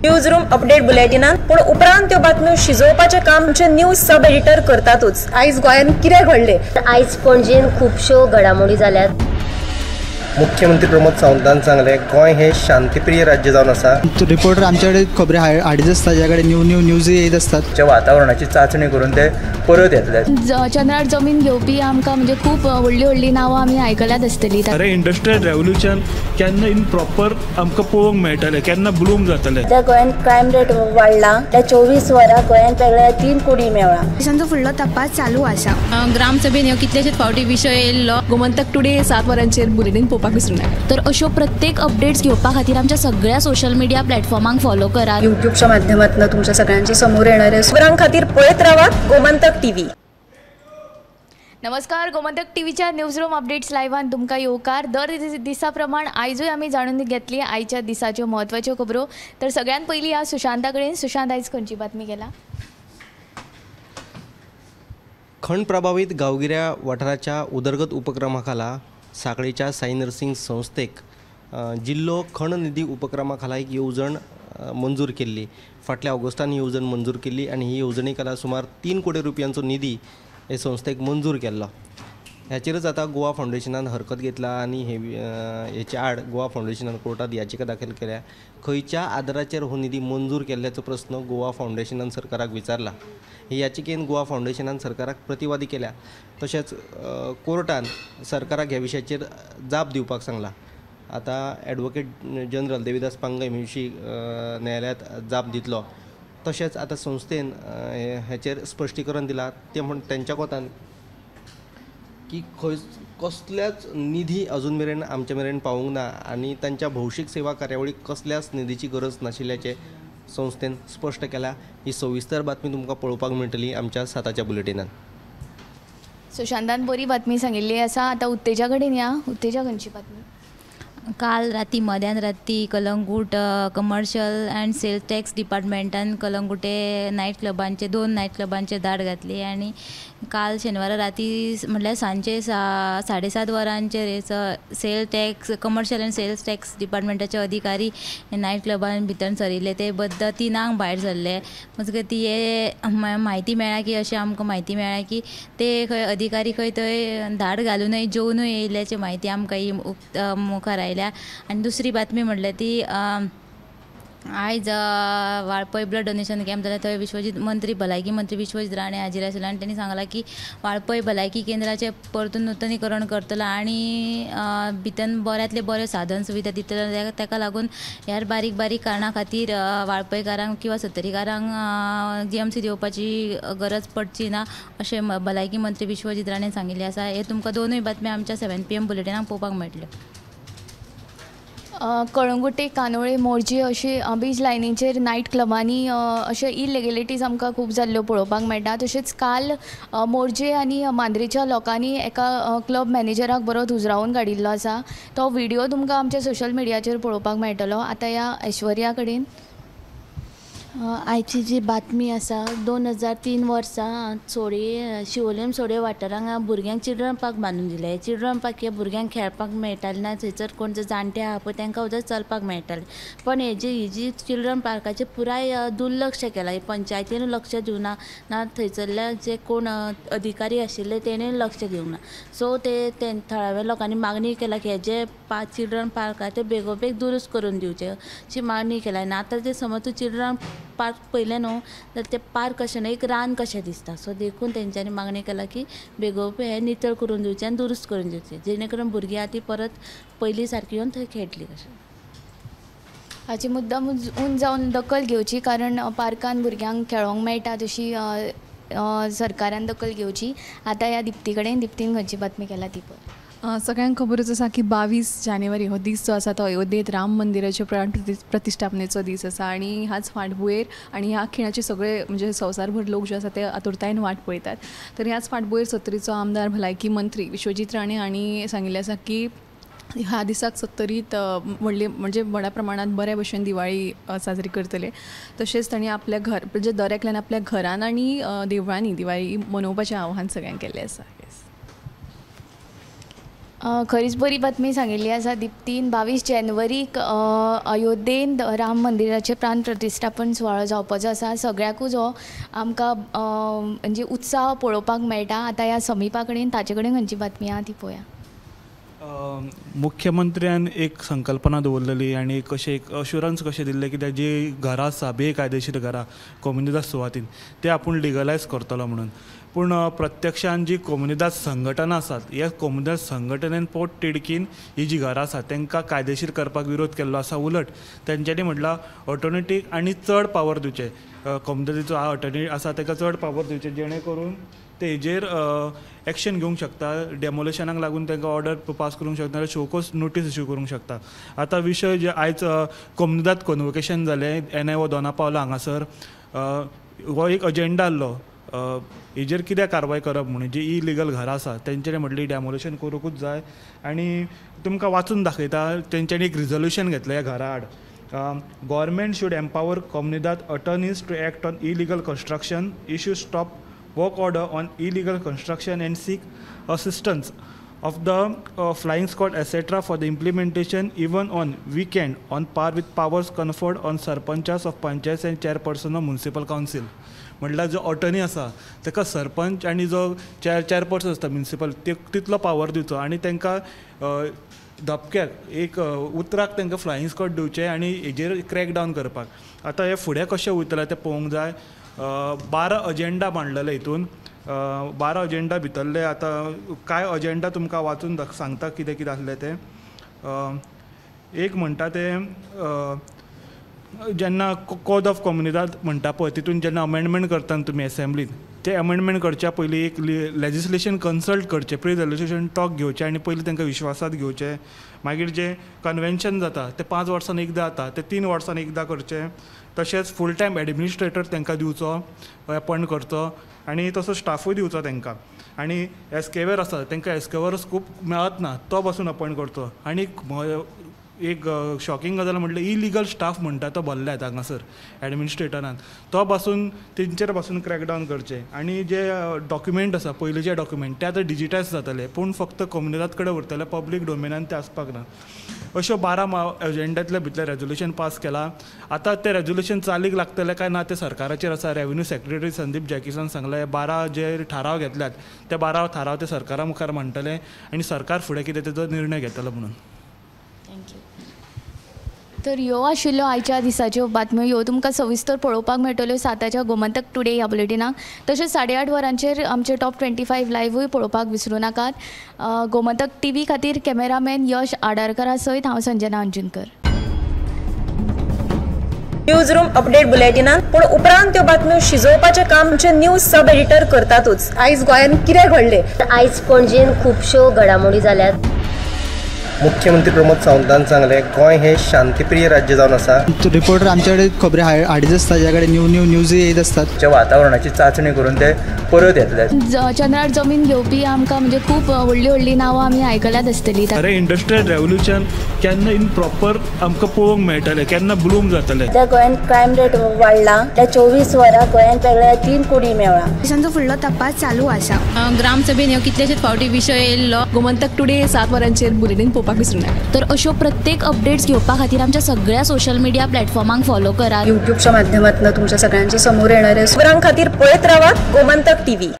News room update बुलेटिनान, पूण उपरांत त्यो बातम्यो शिजोवपाचें काम आमचे न्यूज सब एडिटर करतातूच. आयज गोंयांत कितें घडलें, आयज पणजेन खुबश्यो घडामोडी जाल्यात. मुख्यमंत्री प्रमोद सावंतान सांगलें, गोंय हें शांतीप्रिय राज्य जावन आसा. रिपोर्टर आमचे कडेन खबरी हाडीत आसता, ज्या कडेन न्यू न्यू न्यूज येत आसतात. वातावरणाची चांचणी करून ते परत येतले. चंद्रार जमीन घेवपी आमकां म्हणजे खूब व्हडली व्हडली नांवां आमी आयकल्यात आसतली. अरे इंडस्ट्रियल रेव्होल्युशन केन्ना इन प्रॉपर आमकां पळोवंक मेळटलें, केन्ना ब्लूम जातलें. त्या गोंयांत क्रायम रेट वाडला, त्या 24 वरां गोंयांत वेगळ्या 3 कोटी मेळ्ळा. पोलिसांचो फुडलो तपास चालू आसा. ग्रामसभेन ह्यो कितलेशेच फावटी विशय येयल्लो. गोमंतक टुडे 7 वरांचेर बुलेटीन पळोवपाक विसरूं नाका. तर अश्यो प्रत्येक अपडेट्स घेवपा खातीर आमच्या सगळ्या सोशल मिडिया प्लॅटफॉर्मांक फॉलो करात. युट्यूबच्या माध्यमातून तुमच्या सगळ्यांच्या समोर येणारे खबरां खातीर पळयत रावात गोमंतक टीव्ही. नमस्कार, गोमंतक टीव्हीच्या न्यूज रूम अपडेट्स लायव्हान तुमकां येवकार. दर दिसा प्रमाण आयजूय आमी जाणून घेतली आयच्या दिसाच्यो म्हत्वाच्यो खबरो. तर सगळ्यात पयलीं ह्या सुशांता कडेन. सुशांत, आयज खंयची बातमी केला? खण प्रभावीत गांवगिऱ्या वाठाराच्या उदरगत उपक्रमा खाला सांखळेच्या साई नर्सिंग संस्थेक जिल्लो खण निधी उपक्रमा खाला एक येवजण मंजूर केल्ली. फाटल्या ऑगस्टान ही येवजण मंजूर केल्ली आनी ही येवजणे खाला सुमार 3 कोटी रुपयांचो निधी हे संस्थेक मंजूर केल्लो. हाचेरच आतां गोवा फावंडेशनान हरकत घेतला आनी हे हेच्या आड गोवा फावंडेशनान कोर्टात याचिका दाखल केल्या. खंयच्या आदाराचेर हो निधी मंजूर केल्ल्याचो प्रस्न गोवा फावंडेशनान सरकाराक विचारला. हे याचिकेन गोवा फावंडेशनान सरकाराक प्रतिवादी केल्या. तशेंच कोर्टान सरकाराक ह्या विशयाचेर जाप दिवपाक सांगला. आतां एडवोकेट जनरल देविदास पांगम हे विशीं न्यायालयांत जाप दितलो. तशेंच आतां संस्थेन हेचेर स्पश्टीकरण दिलां तें म्हण तेंच्या कोतान की खंय कसल्याच निधी अजून मेरेन आमचे मेरेन पावूंक ना आनी तांच्या भौशीक सेवा कार्यावळीक कसल्याच निधीची गरज नाशिल्ल्याचें संस्थेन स्पश्ट केलां. ही सविस्तर बातमी तुमकां पळोवपाक मेळटली आमच्या 7च्या बुलेटिनान. सुशांतान बरी बातमी सांगिल्ली आसा. आतां उत्तेजा कडेन या. उत्तेजा, खंयची बातमी? काल राती मध्यान राती Calangute commercial and sales tax डिपार्टमेंटान कलंगूटे नायट क्लबांचे 2 नायट क्लबांचे धाड घातली आनी काल शेनवारा राती म्हटल्यार सांजचे 7:30 वरांचेर sale tax commercial and sales tax डिपार्टमेंटाचे अधिकारी नायट क्लबान भितर सरिल्ले. ते बद्द 3 भायर सरले. मजगती हे म्हायती मेळ्ळा की अशें आमकां म्हायती मेळ्ळा की ते खंय अधिकारी खंय थंय धाड घालूनय जेवनूय येयल्ल्याची म्हायती आमकां ही मुखार आयल्या. आनी दुसरी बातमी म्हटल्यार ती आयज वाळपय ब्लड डोनेशन कॅम्प जाल्यार थंय विश्वजीत मंत्री भलायकी मंत्री विश्वजीत राणे हाजीर आशिल्ले आनी तेणी सांगलां की वाळपय भलायकी केंद्राचें परतून नुतनीकरण करतलो आनी भितर बऱ्यांतले बऱ्यो साधन सुविधा दितलो. ताका लागून ह्या बारीक बारीक कारणां खातीर वाळपयकारांक किंवा सत्तरीकारांक जीएमसी येवपाची गरज पडची ना अशें भलायकी मंत्री विश्वजीत राणे सांगिल्लें आसा. हे तुमकां दोनूय बातम्यो आमच्या 7 PM बुलेटिनाक पळोवपाक मेळटल्यो. कळंगुटे, कानोळे, मोरजी अशी बीच लायनीचेर नायट क्लबांनी अशे इलिगेलिटीज आमकां खूब जाल्ल्यो पळोवपाक मेळटा. तशेंच काल मोरजे आनी मांद्रेच्या लोकांनी एका क्लब मॅनेजराक बरो धुजरावन काडिल्लो आसा. तो व्हिडियो तुमकां आमच्या सोशल मिडियाचेर पळोवपाक मेळटलो. आतां ह्या ऐश्वर्या कडेन. आयची जी बातमी आसा, 2003 वर्सा सोडे शिवोलेम सोडे वाठारांत भुरग्यांक चिल्ड्रन पार्क बांदून दिलें. चिल्ड्रन पार्क हे भुरग्यांक खेळपाक मेळटालें ना, थंयसर कोण जे जाणटे आहा पळय तांकां वचत चलपाक मेळटालें. पण हेजी ही जी चिल्ड्रन पार्काचें पुराय दुर्लक्ष केलां. पंचायतीन लक्ष दिवना ना, थंयसरल्या जे कोण अधिकारी आशिल्ले तेणें लक्ष दिवंक ना. सो ते थळाव्या लोकांनी मागणी केला की हे जे चिल्ड्रन पार्क आहा ते बेगोबेग दुरुस्त करून दिवचे अशी मागणी केला. आनी आतां जे समज तूं चिल्ड्रन पार्क पळयलें न्हू जाल्यार तें पार्क अशें न्हू एक रान कशें दिसता. सो देखून तेंच्यांनी मागणी केला की बेगोबेग हें नितळ करून दिवचें आनी दुरुस्त करून दिवचें, जेणे करून भुरगीं आहा ती परत पयलीं सारकी येवन थंय खेळटलीं. कशें हाची मुद्दाम उन जावन दखल घेवची, कारण पार्कान भुरग्यांक खेळोंक मेळटा तशी सरकारान दखल घेवची. आतां ह्या दिप्ती कडेन. दिप्तीन खंयची बातमी केला ती पळय. सगळ्यांक खबरूच आसा की 22 जानेवारी हो दीस जो आसा तो अयोध्येत राम मंदिराचे प्राण प्रतिश्ठापनेचो दीस आसा आनी ह्याच फाटभुंयेर आनी ह्या खिणाचे सगळे म्हणजे संवसारभर लोक जे आसा ते आतुरतायेन वाट पळयतात. तर ह्याच फाटभुंयेर सत्तरीचो आमदार भलायकी मंत्री विश्वजीत राणे हांणी सांगिल्लें आसा की ह्या दिसाक सत्तरीत व्हडले म्हणजे व्हडा प्रमाणांत बऱ्या भशेन दिवाळी साजरी करतले. तशेंच तांणी आपल्या घर म्हणजे दर एकल्यान आपल्या घरान आनी देवळांनी दिवाळी मनोवपाचें आव्हान सगळ्यांक केल्लें आसा. खरीच बरी बातमी सांगिल्ली आसा दिप्तीन. 22 जानेवारीक अयोध्येंत राम मंदिराचें प्राण प्रतिश्ठापन सुवाळो जावपाचो आसा. सगळ्याकूच हो आमकां म्हणजे उत्साह पळोवपाक मेळटा. आतां ह्या समीपा कडेन ताचे कडेन खंयची बातमी आहा ती पळोवया. मुख्यमंत्र्यान एक संकल्पना दवरलेली आनी एक अशें एक अश्युरन्स कशें दिल्लें की जी घरां आसा बेकायदेशीर घरां कोमुनिदाद सुवातीन ते आपूण लिगलायज करतलो म्हणून. पूण प्रत्यक्षान जी कोमुनिदाद संघटना आसात ह्या कोमुनिदाद संघटनेन पोट तिडकीन ही जी घरां आसात तांकां कायदेशीर करपाक विरोध केल्लो आसा. उलट तेंच्यांनी म्हटलां ऑटोमेटीक आनी चड पावर दिवचे, कोमुनिदादीचो अटर्नी आसा ताका चड पावर दिवचे जेणे करून ते हेजेर एक्शन घेवंक शकता. डेमोलिशनाक लागून तांकां ऑर्डर पास करूंक शकता, नाल्यार शोकोज नोटीस इश्यू करूंक शकता. आतां विशय जे आयज कोमुनिदाद कॉन्वोकेशन जालें एनआयओ दोना पावला हांगासर हो एक अजेंडा आहलो हेजेर कितें कारवाय करप म्हणून. जी इलिगल घरां आसा तेंच्यांनी म्हटली डेमोलिशन करूंकूच जाय आनी तुमकां वाचून दाखयता तेंच्यांनी एक रिजोल्युशन घेतलें ह्या घरा आड. Government should empower Comunidade attorneys to act on illegal construction, issue stop work order on illegal construction and seek assistance of the flying squad etc. for the implementation even on weekend on par with powers conferred on sarpanchas of panchayats and chairperson of municipal council. म्हटल्यार जो attorney आसा ताका सरपंच आनी जो chairperson आसता municipal तितलो power दिवचो आनी तांकां धपक्याक एक उतराक तांकां फ्लायिंग स्क्वॉड दिवचें आनी हेजेर क्रॅक डावन करपाक. आतां हें फुडें कशें वयतलें तें पळोवंक जाय. 12 अजेंडा मांडलेले हितून 12 अजेंडा भितरले आतां कांय अजेंडा तुमकां वाचून सांगता कितें कितें आसलें तें. एक म्हणटा तें जेन्ना कोड ऑफ कोमुनिदाद म्हणटा पळय तितून जेन्ना अमेंडमेंट करता तुमी एसेंब्लीन ते अमेंडमेंट करच्या पयलीं एक लेजिस्लेशन कन्सल्ट करचें, प्री लेजिस्लेशन टॉक घेवचें आनी पयलीं तांकां विश्वासात घेवचें. मागीर जें कन्वेन्शन जाता तें 5 वर्सांनी एकदां जाता तें 3 वर्सांनी एकदां करचें. तशेंच फूल टायम एडमिनिस्ट्रेटर तांकां दिवचो, अपॉयंट करचो आनी तसो स्टाफूय दिवचो तांकां. आनी एस्केवर आसा तांकां एस्केवर खूब मेळत ना तो पासून अपॉयंट करचो. आनी एक शॉकिंग गजाल म्हटल्यार इलिगल स्टाफ म्हणटा तो भरल्यात हांगासर एडमिनिस्ट्रेटरान, तो पासून तेंचेर पासून क्रॅकडावन करचें. आनी जे डॉक्युमेंट आसा पयलींचे डॉक्युमेंट ते आतां डिजिटायज जातले पूण फक्त कोमुनिदाद कडेन उरतले, पब्लीक डोमेनान ते आसपाक ना. अश्यो 12 एजेंडांतल्या भितरलें रेजोल्युशन पास केलां. आतां तें रेजोल्युशन चालीक लागतलें काय ना तें सरकाराचेर आसा. रेवेन्यू सेक्रेटरी संदीप जॅकिसन सांगलें 12 जे थाराव घेतल्यात ते 12 थाराव ते सरकारा मुखार मांडटले आनी सरकार फुडें कितें तेजो निर्णय घेतलो म्हणून. Thank you. तर ह्यो आशिल्ल्यो आयच्या दिसाच्यो बातम्यो, ह्यो तुमकां सविस्तर पळोवपाक मेळटल्यो 7च्या गोमंतक टुडे ह्या बुलेटिनाक. तशेंच 8:30 वरांचेर आमचे टॉप 25 लायव्हूय पळोवपाक विसरूं नाकात. गोमंतक टीव्ही खातीर कॅमेरामॅन यश आडारकरा सयत हांव संजना अंजुनकर. न्यूज रूम अपडेट बुलेटिनान पूण उपरांत त्यो बातम्यो शिजोवपाचें काम आमचे न्यूज सब एडिटर करतातूच. आयज गोंयांत कितें घडलें, आयज पणजेन खुबश्यो घडामोडी जाल्यात. मुख्यमंत्री प्रमोद सावंतान सांगलें गोंय हे शांतीप्रिय राज्य जावन आसा. रिपोर्टर आमचे कडेन खबरी हाडीत आसता, ज्या कडेन न्यू न्यू न्यूज येत आसतात. वातावरणाची चांचणी करून ते परत येतले. चंद्रार जमीन घेवपी आमकां म्हणजे खूब व्हडली व्हडली नांवां आमी आयकल्यात आसतली. अरे इंडस्ट्रियल रेवोल्युशन केन्ना इन प्रॉपर आमकां पळोवंक मेळटलें, केन्ना ब्लूम जातलें. सद्या गोंयांत क्रायम रेट वाडला, त्या 24 वरां गोंयांत वेगळ्या 3 कोटी मेळ्ळा. पोलिसांचो फुडलो तपास चालू आसा. ग्रामसभेन ह्यो कितलेशेच फावटी विशय येयल्लो. गोमंतक टुडे 7 वरांचेर बुलेटीन पळोवपाक विसरूं नाका. तर अश्यो प्रत्येक अपडेट्स घेवपा खातीर आमच्या सगळ्या सोशल मिडिया प्लॅटफॉर्मांक फॉलो करात. यूट्यूबच्या माध्यमातून तुमच्या सगळ्यांच्या समोर येणारे खबरां खातीर पळयत रावात गोमंतक टीव्ही.